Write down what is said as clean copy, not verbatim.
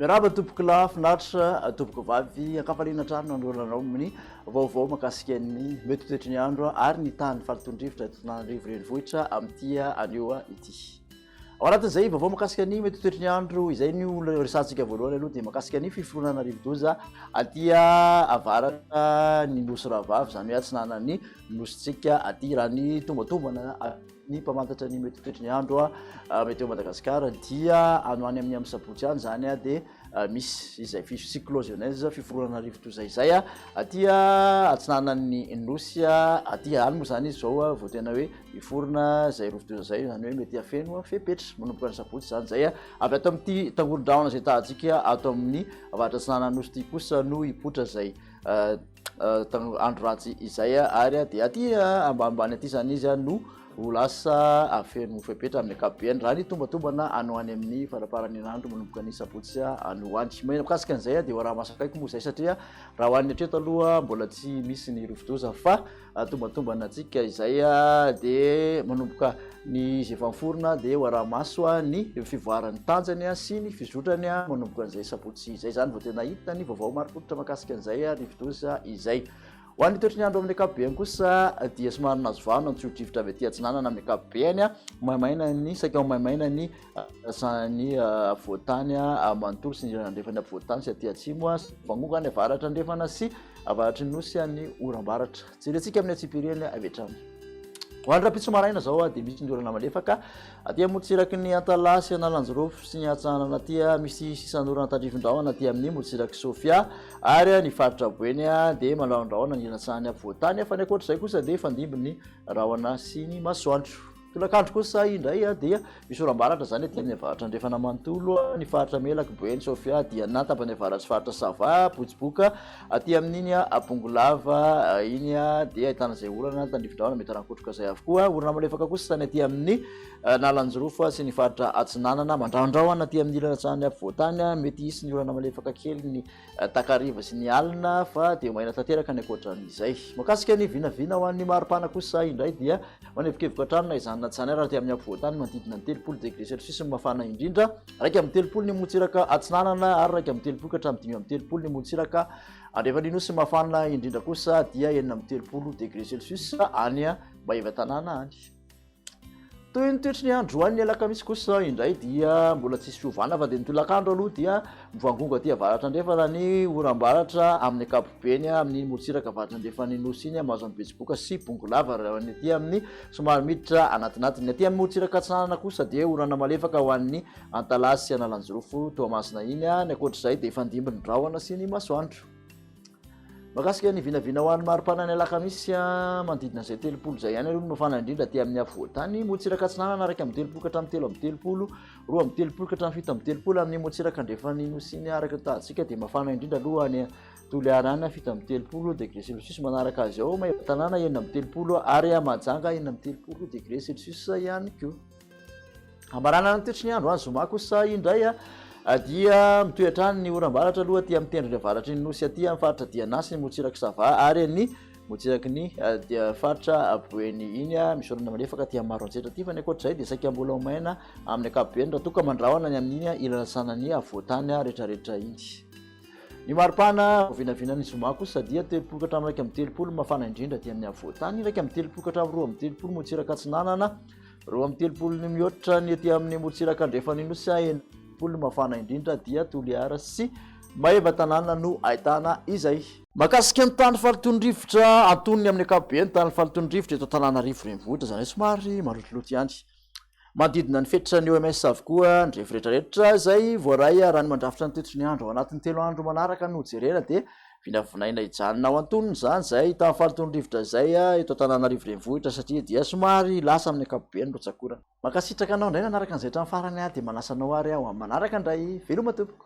Miarahaba tompoko lahy, finaritra tompoko vavy, ankafaliana hatrany no anoloranao amin'ny vaovao mahakasika ny mety ho toetry ny andro ary ny tahan'ny fahalotoan-drivotra eto Antananarivo renivohitra amin'ity anio ity. Ao anatin'izay vaovao mahakasika ny mety ho toetry ny andro izay ny olona resahantsika voalohany aloha dia mahakasika ny fiforonana rivodoza aty avaratra ny nosy rahavavy izany hoe atsinanan'ny nosintsika aty raha ny tombatombana ny mpamantatra ny mety ho toetry ny andro météo Madagascar dia any ho any amin'ny amin'ny sabotsy any izany dia misy izay cyclogenèse fiforonana rivodoza izay aty atsinanan'ny nosy aty any moa izany izy izao vao tena hoe miforona izay rivodoza izay izany hoe mety hafeno fepetra manomboka ny sabotsy izany izay avy ato amin'ity tangoron-drahona izay tahantsika ato amin'ny avaratra atsinanan'ny nosy ity kosa no hipoitra izay andro ratsy izay ary dia aty ambanimbany aty izany izy no ho lasa feno fepetra amin'ny ankapobeny raha ny tombatombana any ho any amin'ny faramparan'ny herinandro manomboka ny sabotsy any ho any. Mikasika an'izay dia ho araha-maso akaiky moa izay satria raha ho an'ny hatreto aloha mbola tsy misy ny rivodoza fa tombatombana antsika izay dia manomboka ny izy efa miforona dia ho araha-maso ny fivoaran'ny tanjany sy ny fizotrany manomboka an'izay sabotsy izay izany vao tena hita ny vaovao marim-pototra mahakasika an'izay rivodoza izay. Ho an'ny toetry ny andro amin'ny ankapobeny kosa dia somary nahazo vahana ny tsio-drivotra avy aty atsinanana amin'ny ankapobeny, maimaina ny saika ho maimaina ny ny afovoan-tany manontolo sy ny ilany andrefan'ny afovoan-tany sy aty atsimo, vangonga any avaratra andrefana sy avaratry ny nosy ny oram-baratra. Jerentsika amin'ny antsipiriany avy hatrany. Ho an'ny rahampitso maraina izao dia misy ny orana malefaka aty amorontsiraky ny Antalaha sy Analanjirofo sy ny Antsahanana aty, misy sisan'orana tandrifin-drahona aty amin'ny morontsirak'i Sofia ary ny faritra Boeny dia mandrahondrahona ny ilatsahan'ny afovoan-tany fa ny ankoatr'izay kosa dia hifandimby ny rahona sy ny masoandro. Tolakandro kosa indray dia misy oram-baratra izany aty amin'ny avaratra andrefana manontolo, ny faritra Melaky, Boeny, Sofia, Diana, tapany avaratry faritra Sava, Botsiboka, aty amin'iny Bongolava iny dia ahitana izay orana tandrifin-drahona mety harankotroka izay avokoa. Orana malefaka kosa izany aty amin'ny Analanjirofo sy ny faritra Atsinanana, mandrahondrahona aty amin'ny ilany atsinanan'ny afovoan-tany, mety hisy ny orana malefaka kely ny takariva sy ny alina fa dia maina tanteraka ny ankoatran'izay. Mahakasika ny vinavina ho an'ny maripana kosa indray dia manevokevoka hatrany na izany na tsy izany ary aty amin'ny afovoan-tany manodidina ny 30 degré celsius ny mafana indrindra, 31 ny morontsiraka atsinanana ary 31 ka hatramin'ny 35 ny morontsiraka andrefan'ny nosy mafana indrindra kosa dia 36 degré celsius any Maevatanàna any. Toy ny toetry ny andro any alakamisy kosa indray dia mbola tsisy fiovana fa dia ny tolakandro aloha dia mivangongo aty avaratra andrefana ny oram-baratra amin'ny ankapobeny amin'ny morontsiraka avaratra andrefan'ny nosy iny mahazo an'i Betsiboka sy Bongolava raha ny aty amin'ny somary miditra anatinatiny. Aty amin'ny morontsiraka atsinanana kosa dia orana malefaka ho an'ny Antalaha sy Analanjirofo Toamasina iny. Ny ankoatr'izay dia hifandimby ny rahona sy ny masoandro. Mahakasika ny vinavina ho an'ny maripana ny alakamisy, manodidina izay 30 izay ihany aloha no mafana indrindra aty amin'ny afovoan-tany. Morontsiraka atsinanana 31 ka hatramin'ny 33, 32 ka hatramin'ny 37 amin'ny morontsiraka andrefan'ny nosy iny araka ny tahantsika dia mafana indrindra aloha any Toliara any 37 degré celsius, manaraka azy ao Maevatanàna 36 ary Mahajanga 36 degré celsius ihany koa. Hamaranana ny toetry ny andro any zoma kosa indray dia mitohy hatrany ny oram-baratra aloha aty amin'ny tendrony avaratry ny nosy aty amin'ny faritra Diana sy ny morontsirak'i Sava ary ny morontsiraky ny dia faritra Boeny iny. Misy orana malefaka aty amin'ny Maroantsetra aty fa ny ankoatr'izay dia saika mbola ho maina amin'ny ankapobeny raha toa ka mandrahona ny amin'iny ilana afovoan-tany rehetrarehetra iny. Ny maripana vinavinan'ny zoma kosa dia 30 ka hatramin'ny 31 mafana indrindra aty amin'ny afovoan-tany, 31 ka hatramin'ny 32 morontsiraka atsinanana, 32 ny mihoatra ny ety amin'ny morontsiraka andrefan'ny Nosy, 60 mafana indrindra dia Toliara sy Maevatanàna no ahitana izay. Mahakasika ny tany faloton'ny rivotra, antonony amin'ny ankapobeny tany faloton'ny rivotra eto Antananarivo renivohitra, izany hoe somary malotoloto ihany. Manodidina ny fetran'ny OMS avokoa ny refy rehetrarehetra izay voaray raha ny mandrafitra ny toetry ny andro ao anatin'ny 3 andro manaraka no jerena dia Vinavinaina hijanona ao antonony izany izay tamin'ny fahalotoan'ny rivotra izay eto Antananarivo renivohitra satria dia somary lasa amin'ny ankapobeny ny rotsak'orana. Mankasitraka anao indray nanaraka an'izay hatramin'ny farany aho dia manasa anao ary aho amin'ny manaraka indray. Veloma tompoko.